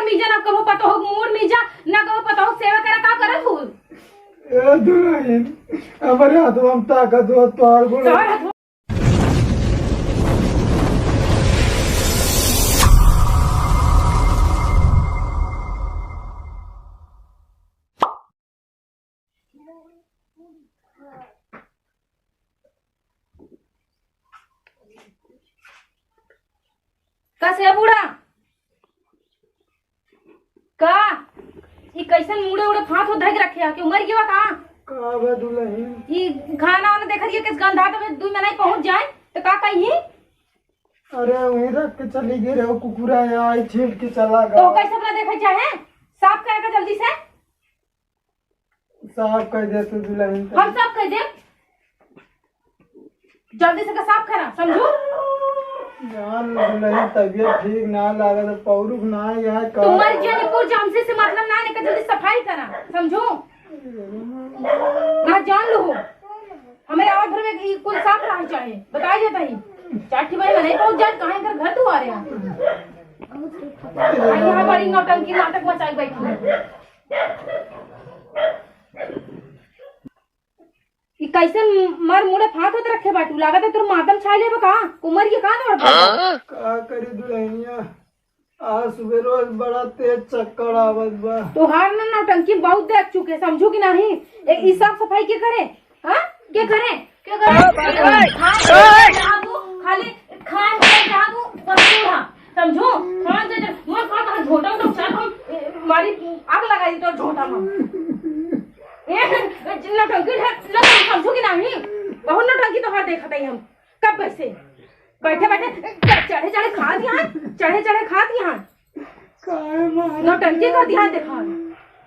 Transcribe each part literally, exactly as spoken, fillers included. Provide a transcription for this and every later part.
मीजा, ना कबो पतोह के मूड़ मीजा, ना कबो पतोह के सेवा करा, का करत हू? ए दुलहिन, हमरे हथवा में ताकत हो, तोहर गुण। तोहर हथवा कस है बूढ़ा? का? ई कैसन मुड़े उड़े फांत हो धक रखे है? कि उमर गया का? का बा दुलहिन? ई खाना वाना देखत ये किस गंधा तो दू में नहीं पहुंच जाए तो का कही? अरे वहीं रख के चली गई रहो, कुकुरा है, आई छीन के चला तो गया। कैसे अपना देखा चाहे? साफ करे का जल्दी से। साफ कर दे तू दुलहिन। हम साफ कर दे, जल्दी से के साफ करा, समझू? जान दुलहिन, तबियत ठीक ना लागत, पौरुख ना आया का। तुम्हारी जानी कुल जामसे से मतलब ना, नहीं जल्दी सफाई करा, समझू? ना जान लो, हमें आवाज भर में ई कुल साफ रहना चाहिए, बताई जाता ही। चार ठिबाई में नहीं पहुंच जाए, कहाँ कर घर दुआरे हैं। आ यहाँ बड़ी नौटंकी नाटक मचाई बैठी है। ई कैसे मर मुड़े फांत होत रखे बाटू? लागत है तोर मातम छाई लेबे का? कुमर ये का नोर बा? का करी दुलहिनिया, आज सुबह रोज बड़ा तेज चक्कर आवत बा। तोहार ना नौटंकी बहुत देख चुके, समझू कि नहीं? ए, ई साफ सफाई के करे? हाँ? के करे? के करे? खाली जादू, खाली खान के जादू, बस तू रहा। समझो? हाँ, जे, जे, मोर का तोहर झोंटा उठा उठा हम, ए, मारी आग लगाई तोर झोंटा में। ए, ए, नौटंकी ढेर, लो, समझो कि नहीं? बहुत नौटंकी तोहर देखत हई हम। कब कैसे? बैठे बैठे, चढ़े चढ़े खात यहाँ, चढ़े चढ़े खात यहाँ। काहे मारत नौटंकी कर दिया देखा।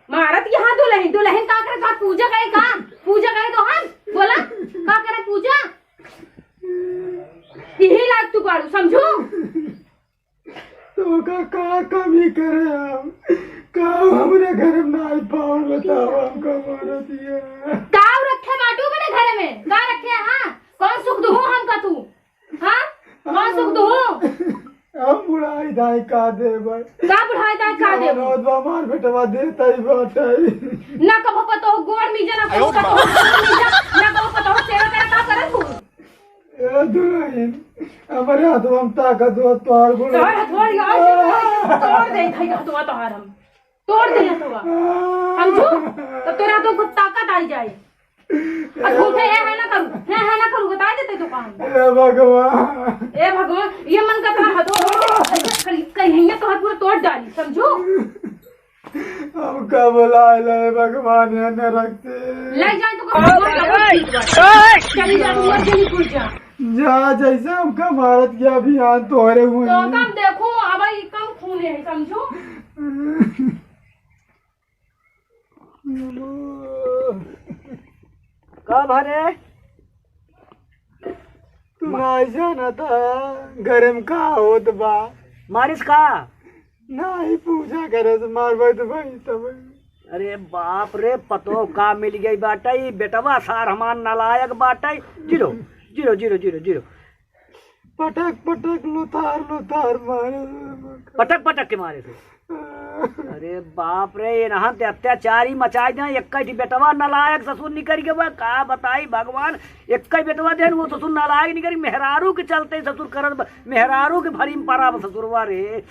मारत यहाँ दुलहिन, दुलहिन का करे? का पूजा करे का? पूजा करे तो हम? बोला, का करे पूजा? यही लाग तू बारू, समझू? तो का, का कमी करे हम? का हमरे घर में ना आई पावन बताओ, हमका मार दिया। का रखे बाटू अपने घर में? का रखे, हाँ? कौन सुख दुहू हमका तू? हाँ? कौन सुख दुहू? हम बुढ़ाई दाई का देबै? का बुढ़ाई दाई का देबै? रोज बा मार बेटवा देता ही बाटै। ना कबो पतोह गोड़ मीजा, ना कबो पतोह गोड़ मीजा, ना कबो पतोह सेवा करे, का करत हू? ए दुलहिन, हमरे हथवा में ताकत हो, तोहर गुण। तोहर हथवा लिया, तोड़ दे, खाई हथवा तोहार हम। तोड़ दे हथवा। समझू? तब तोरा तो कुछ ताकत आई जाए। अब झूठे है, है ना करू, है, है ना करू, बता देते तो काम। ए भगवान। ए भगवान, ये मन का तोहर हथवा तोड़ दे, ऐसे कहीं, कहीं ये तोहर पूरा तोड़ डाली, समझू? हमका बुलाए ले भगवान, ये नरक से। ले जाए तो भगवान का ठीक बा। चली जा, तू मर चली, पूछ जा। जा, जैसे हमका मारत गया अभी यहाँ तोहरे हुए तो हैं। कम देखो, अब ई कम खून है, समझो? का भरे? तू नाई जानत ह, घर में का होत बा। मारिस का? नाई पूजा करे से मारबै तो भाई तब। अरे बाप रे, पतोह का मिल गई बाटै, ई बेटवा सार हमार नालायक बाटै। जिरो, जिरो, जिरो, जिरो, जिरो। पटक पटक लुथार लुथार मारे। पटक पटक के मारे से। अरे बाप रे, एनहन ते अत्याचारी मचाई दे, एक्कै ठी बेटवा नालायक ससुर निकरि गवा, का बताई भगवान, एक्कै बेटवा देन वो ससुर नालायक निकरि, मेहरारू के चलते ससुर करत बा, मेहरारू के भरी में परा बा ससुरवा रे।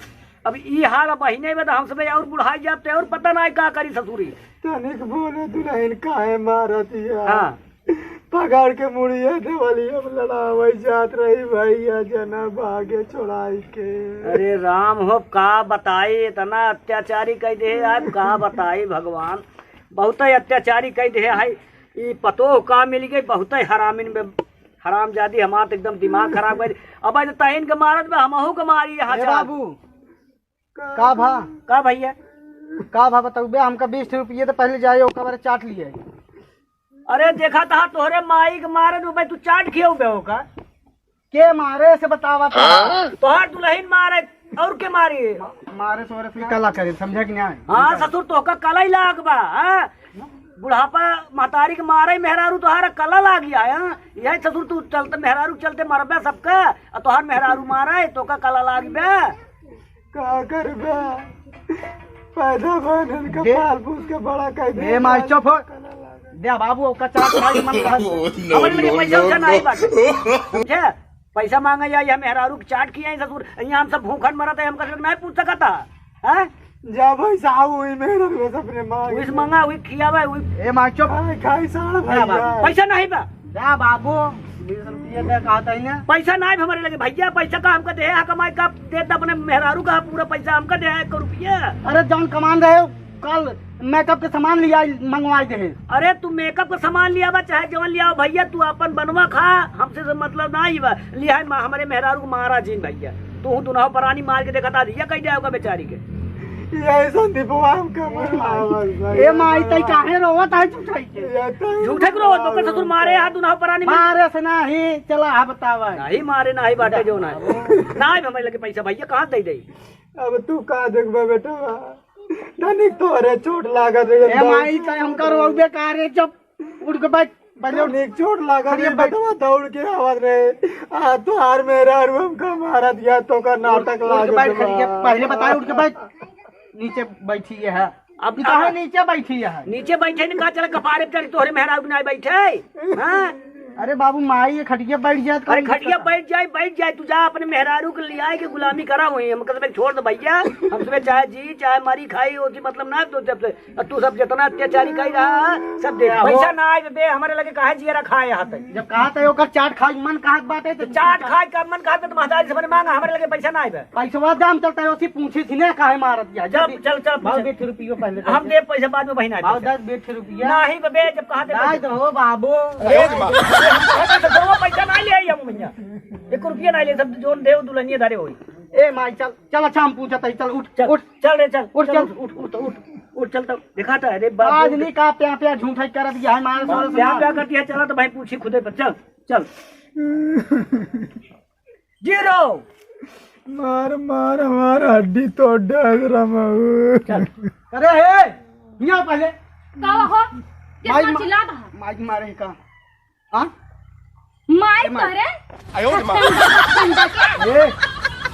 अब ई हाल अब बहिने में तो हम सबे और बुढ़ाई जाब ते और पता नाई का करी ससुरी। तनिक बोले दुलहिन काहे मारत हिया? हाँ। पकड़ के मुड़िया देवलिया में लड़ावै जात रही भैया जना भागे छोड़ाई के। अरे राम हो, का बताई, इतना अत्याचारी कइ देहे, अब का बताई भगवान, बहुतै अत्याचारी कइ देहे है। ई पतोह का मिल गई, बहुतै हरामिन में, हरामजादी हमार तो एकदम दिमाग खराब कर दी। अब आज तहिन के मारत बा, हमहू के मारी यहाँ ए जा। बाबू, का भा? का भैया? का भा बताऊ बे, हमका बीस रुपये तो पहले जाए, ओकर बारे चाट लिए। अरे देखा तहा तोहरे माई के मारे तो भाई तू चाट खियाऊ बे ओका। के मारे से बतावा था? तोहार दुलहिन मारे और के मारी? मारे सोरे से कला करे, समझा कि नहीं? हाँ ससुर, तोहका कला ही लाग बा, हाँ? बुढ़ापा महतारी के मारे मेहरारू तोहार कला लाग गया है, हाँ? यही ससुर तू चलते मेहरारू के चलते मरबे सबका, और तोहार मेहरारू मारे तोहका कला लाग बे। का करबे? पैदा भइल इनका दे। पाल पोस के बड़ा कर दे। ए माई, चुप हो। दे बाबू, ओकर चाट खाई मन कहत। Oh, no, हमरे लगे no, पैसा no, वैसा no। नाहीं बाटे। समझे? पैसा माँगे या, या मेहरारू के चाट खियाई ससुर, यहाँ हम सब भूखन मरत है, हमका सब नाहीं पूछ सकता। हैं? जा भाई साहब, वही मेहरारू के सपने माँगे। वही से माँगा, वही खियावे, वही। ए माई, चुप। खाई, खाई साला जा भैया। बाबू, पैसा नाहीं बा। जा बाबू, बीस रुपया दे कहत है ना। पैसा नाहीं बा हमरे लगे भैया, पैसा का हमका दे, हाँ कमाई का देता अपने मेहरारू का पूरा पैसा हमका दे, एक रुपया। अरे जौन कमान रहे, कल मेकअप के सामान लिया, मंगवाई दे। अरे तू मेकअप के सामान लिया बा, चाहे जवन लिया भैया, तू अपन बनवा खा, हमसे से मतलब नाहीं बा। लिया है मा-, हमरे मेहरारू को मारा जिन भैया, तू हूँ दुनहु परानी मार के देखा था, धिया कह जाएगा बेचारी के। ये संदीपवा हमका मारा। ए माई, तई काहे रोवत है झूठई के? ये तो झूठे के रोवत, ओकर ससुर मारे हाथ दुनहु परानी में। मारे से नाहीं, चला हा बतावा। नाहीं मारे, नाहीं बाटे जो ना। नाहीं हमरे लगे पैसा भैया, कहाँ दे दे? अब तू का देखबे बेटा? तनिक तोहरे चोट लागत रहे, ए दौड़ माई, तै हमका रोउबे का रे? चुप, उठ के बैठ, पहले उठ। तनिक चोट लागत अरे रहे, बैठ। बेटवा दौड़ के आवत रहे। आ, तोहार मेहरारू हमका मारत गया, तो का नाटक उठ के लागत बैठ, बा। खड़ी के, पहले बताए, उठ के बैठ। नीचे बैठी है। अब ई काहे अब नीचे बैठी है? नीचे बैठे ने का चला कपारे पे चढ़ी, तोहरे मेहरारू के नाहीं बैठे? हाँ? अरे बाबू, माई ये खटिया बैठ जाए तो अरे कौन खटिया दिक्कत है? बैठ जाए, बैठ जाए, तू जा अपने मेहरारू के लियाए के गुलामी करा हुई। हम कसम छोड़ दे भैया, हम तुम्हें चाहे जी, चाहे मरी खाई, ओसी मतलब ना दो जब से। अब तू सब जितना अत्याचारी कही रहा, सब दे। क्या हो? पैसा ना आए बे, हमरे लगे काहे जियरा खाए यहाँ तक? जब कहा था ओकर चाट खाए मन कहत बाटे तो तो चाट खाए का मन कहत तो महतारी से मने मांगा, हमरे लगे पैसा ना आए बे। पैसवा दाम चलता है, ओसी पूछी थी ना काहे मारत गया? जब चल, चल, भाव चल। बीस रुपयो पहले हम दे। दे पैसा बाद में बहिन आए भाव पैसा। दस बीस रुपया। नाहीं बे, जब कहा दे दे पैसा। दो बाबू। अरे, हम कहा दे दो पैसा ना ले आई हम भैया। एक रुपया ना ले, सब जोन देव दुल्हनिया धरे होई। ए माई, चल, चल, अच्छा, हम पूछत हई, चल, उठ, चल, उठ। चल रे, चल, उठ, चल, चल। उठ, उठ, उठ, उठ, उठ, चल, तब दिखाता है, अरे बाप आज रे। नहीं का प्या, प्या झूठा ही करत गया है, मारे हाँ, सारे प्या, सामान। प्या करती है, चला तो भाई पूछी खुदे पर, चल, चल। जीरो। मार, मार, हमार हड्डी तोड़ डाल रहा हूँ। चल। अरे हे, हिया पहले। का हो? कितना माई मा-, चिल्लात है? माई मारे का? हाँ? माई ए माई। करे? आयो रे माँ। ए,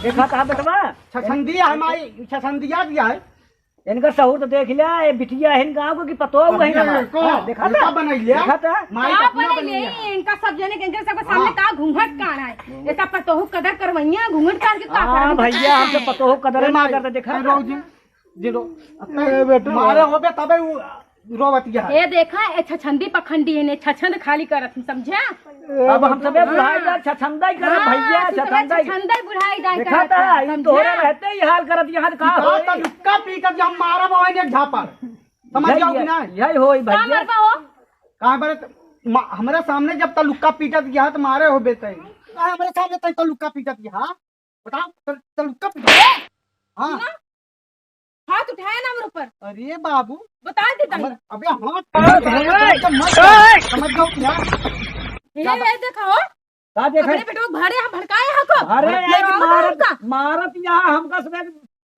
देखा कहा बेटवा? छछंदिया है माई, छछंदिया दिया है। इनका सहूर तो देख लिया, ये बिटिया है इनका आगो की पतोह हुआ है अरे, ना? इनको हाँ, देखा उल्टा था? बनाई लिया। देखा था? माई का का अपना बनाई बनाई लिया। लिया? इनका सब जने के, इनके सबके सामने हाँ। का घूंघट काढ़ा है? ऐसा पतोह कदर करवैया, घूंघट काढ़ के का हाँ, करवैया? भैया, हम तो पतोह कदर ए, ना माई, करते, देखा ए, था? रोजी, जी रो-, ए, बेटा। मारे होबे तबे उ रोवत गया है। ए देखा, ए छछंदी पखंडी है, ने छछंद खाली करत ही, समझा? अब हम सबे बुढ़ाई जा, छछंदा ही करत हाँ, भैया, तू तो छछंदा ही। छछंदा ही बुढ़ाई जाए देखा करत था, है, इन समझा? तोहरे रहते ही हाल करत यहाँ का हाँ, होई? तो लुक्का पीटत यहाँ मारा बहन एक झापड़। समझ यही, जाओ कि ना? यही होई का भैया। मरबा हो? कहाँ पर त-, मा-, हमरे सामने जब तलुक्का पीटत गया तो मारे होबे तय। कहाँ हमरे सामने तय तलुक्का पीटत गया, हाँ? बताओ, तल-, तलुक्का पीटत गया। हाँ। सुना? हाथ उठाया ना हमरे ऊपर। अरे बाबू। बता दे तनी। हमर-, अबे हाथ अरे, अरे, मत, अरे, अरे। समझ जाओ कि ना? ये, ज्यादा। ये देखा हो? का देखे? हमरे बेटवा भरे हम भड़काए हैं को? अरे, भड़काए यार, हैं मारत, का? मारत यहाँ हमका सबे,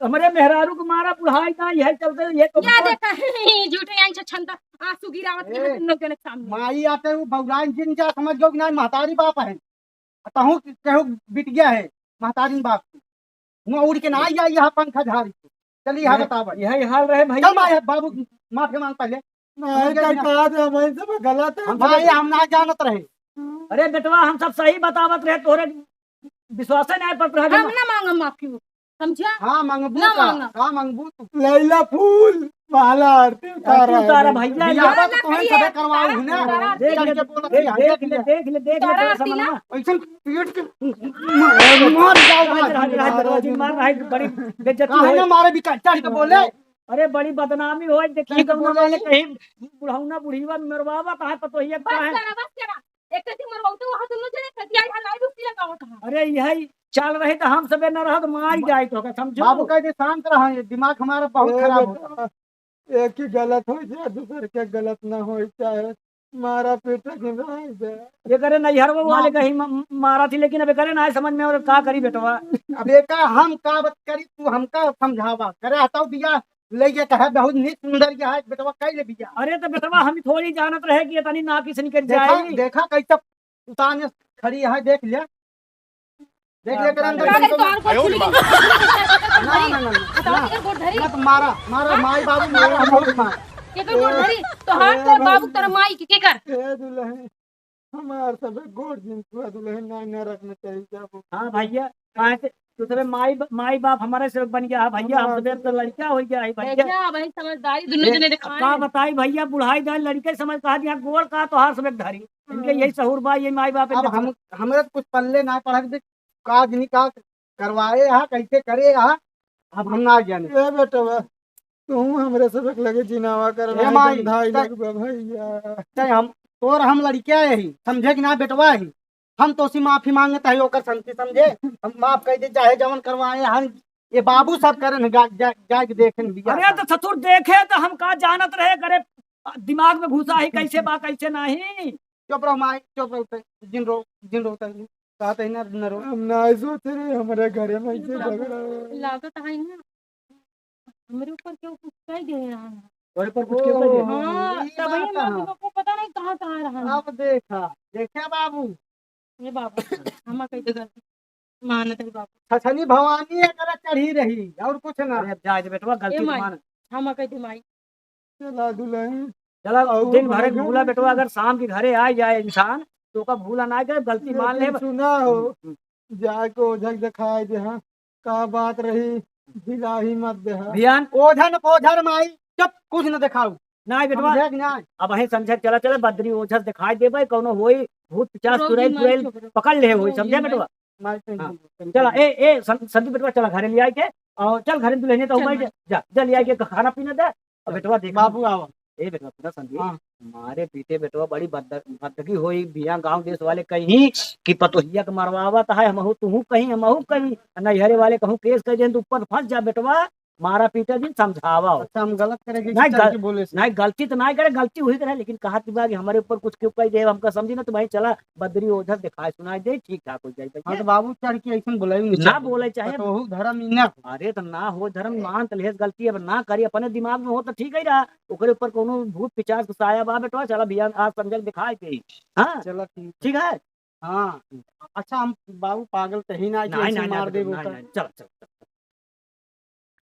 हमरे मेहरारू को मारा बुढ़ाई ना, यही चलते, ये तो क्या बहुत देखा? झूठे यहाँ छछंदा आंसू गिरावत ए, यहाँ तुम लोग जने के सामने। माई आते वो भगवान जिन जा समझ गयो कि ना महतारी बाप है। तहूँ केहू बिटिया है, महतारी बाप की। हुआं उड़ के ना आई, आई यहाँ पंखा झाड़ी के। चलिए, यहाँ यह, बतावा। यही हाल रहे भैया। चल भाई, बाबू, माफी मांग पहले। नहीं, समझ गया कि ना? सरकार, हम ऐसे में गलत है। हम भाई, हम ना जानत रहे। अरे बेटवा, हम सब सही बतावत रहे, तोहरे विश्वास नहीं पड़त रहा हम जमा। ना मांगम माफी, समझा? हाँ, मांगबू ना का? मांगम। का मांगबू तू? लैला फूल, माला आरती उतारा आरती उतारा है। भैया। बियाह ना तो तोहन करिए, सबे करवाओ तारा, है ना। तारा देख चल ले, के बोलत देख, है, देख देख ले, ले। देख ले, देख ले, तारा तेरे आरती ना। समझ में। ऐसन पीट के मार, मार डाल, राज, राज, राज, राज। राज, राज, बड़ी बेइज्जती काहे होई। ना मारे बिका, चढ़ के बोले। अरे, बड़ी बदनामी होई, देखिए, चढ़ के जौना बोले। माने कहीं बुढ़ौना बुढ़ीवा मरवावा, कहाँ पतोहिया बस कहाँ है? करा, बस करा। एक कथी मरवाऊ तो वहाँ दोनों जने कटिया यहाँ लाइव उसकी लगावत हैं। अरे, यही चाल रहे तो हम सबे न रहत, मार जाए तो का, समझो। बाबू कह दे, शांत रहा, ये दिमाग हमारा बहुत ए खराब बेटा, होता है। एक ही गलत हो जाए, दूसर के गलत ना हो, चाहे मारा पीटा के ना हो जाए। ये करे नैहरवा वाले माँ कहीं म-, मारा थी, लेकिन अब ये करे ना समझ में, और का करी बेटवा? अब ये का हम का बात करी, तू हमका समझावा। करे हटाओ बिया, ले ये कहे बहुत नीक सुंदर ये है, बेटवा कह ले बिया। अरे तो बेटवा हम थोड़ी जानत रहे कि इतनी नाकी से निकल देखा, जाएगी। देखा कैसे उताने खड़ी है, देख ले। देख, लेकर अंदर का करे, तोहार गोड़ छू ली? ना, ना, ना, ना, बताओ, ना। केकर गोड़ धरी? मत मारा, मारा, हाँ? माई बाबू मारा, हम लोग मार। केकर गोड़ धरी? तोहार, तोर बाबू, तोर माई के, केकर? ए दुल्हन, हमार सब गोड़ जिन छुआ दुल्हन, ना, ना रखना चाहिए, जाबो। हाँ भैया, काहे से तू सबे माई ब-, माई बाप हमारे से बन गया है भैया, हम सबे अब तो लड़का हो गया है भैया। देखा, अब ही समझदारी दुनों जने दिखाए। का बताई भैया, बुढ़ाई जाए लड़के समझ कहा दिया, गोड़ का तोहार सबे धरी। इनके यही सहूर बा, ये माई बाप अब इनके हम, हमरे तो कुछ पल्ले ना पड़क दे, का जनी का करवाए हा, कैसे करे हा, अब हम ना जाने। ए बेटवा, तू हमरे सबक लगे जिनावा कर ए ना, माई, धंधाई चाहे, लगबा भैया। चाहे हम, तोर हम लड़किया ही, समझे कि ना बेटवा ही, हम तोसी माफी मांगत है, ओकर संति समझे, हम माफ कर दे, चाहे जवन करवाए हम, ये बाबू सब करन, जा, जा, जाके देखन बिया अरे सब। तो ससुर देखे तो हम का जानत रहे, करे दिमाग में घुसा ही कैसे बा, कैसे नहीं। चुप रहो माई, चुप रहो, तै जिन रो, जिन रो, तै कहत है ना, न रो। हम ना सोच रहे, हमारे घरे में ऐसे झगड़ा हो। लागत है ना, हमरे ऊपर केहू कुछ कह दे रहा है। तोरे पर कुछ केहू कह दे? हाँ, ई तब बात ही है। हमको पता नहीं कहाँ, कहाँ रहा है। अब देखा, देखा बाबू। ये बाबू, हम कह दे गलती। मानत है बाबू। छछनी भवानी एकरा चढ़ी रही, और कुछ ना। अरे अब जाए दे बेटवा, गलती ए माई, मान। हम कह दे माई। चला दुल्हन। चला, और दिन भर भूला बेटवा, अगर शाम के घरे आ जाए इंसान, तो ओका भूला ना करे, गलती मान ले। लेकिन सुना हो, हम्म, हम्म। जाके ओझा के दिखाई दे, हाँ, का बात रही, ढिलाई मत दे, हाँ। भियान। ओझन पोझर माई, चुप, कुछ न दिखाऊ। नाहीं बेटवा, समझे कि नाहीं? अब अहीं समझे, चला, चला, बद्री ओझा से दिखाई देबे, कौनो होई, भूत पिचास रोगी चुड़ैल, माई चुड़ैल चुप रहो। पकड़ ले होई, रोगी समझे माई। बेटवा? माई हाँ। चला, ए, ए, सं-, संदीप बेटवा, चला घरे ले आई के, और चल घरे दुल्हनिया तो चल बैठ माई। जा, जा ले आई के खाना पीना दे। अब बेटवा देख। बाबू आवा। ए बेटवा, सुना संदीप, हाँ। मारे पीटे बेटवा बड़ी बद-, बदगी होई, बिया गाँव देश वाले कहीं कि पतोहिया के मरवावत है, हमहू तुहू कहीं, हमहू कहीं, नैहरे वाले कहूँ केस कर दें तो ऊपर फंस जा बेटवा, मारा पीटा दिन समझावा हो। अच्छा, हम गलत करे कि नाहीं, चल गल-, के बोले से? नाहीं, गलती तो नाहीं करे, गलती हुई करे, लेकिन कहा कि बा कि हमारे ऊपर कुछ क्यों कह दे, हमका समझी ना, तो भाई चला बदरी ओझा दिखाए सुनाए दे, ठीक ठाक हो जाए हाँ, भैया। तो बाबू चढ़ के ऐसन बोलाई नहीं ना चाहिए। बोले चाहे। पतोहू धर्म ही ना। अरे तो ना हो धर्म, मान तो लेस गलती, अब ना करी, अपने दिमाग में हो तो ठीक है रहा, ओकरे ऊपर कोनो भूत पिचास के साया बा बेटवा, चला भैया आज समझ के दिखाए के ही। हाँ? चला ठीक है। ठीक है? हाँ। अच्छा, हम बाबू पागल तो ही ना कि नाहीं, ऐसे नाहीं, नाहीं मार बेटवा, देबो नाहीं, का। नाहीं, चला, चला, चला।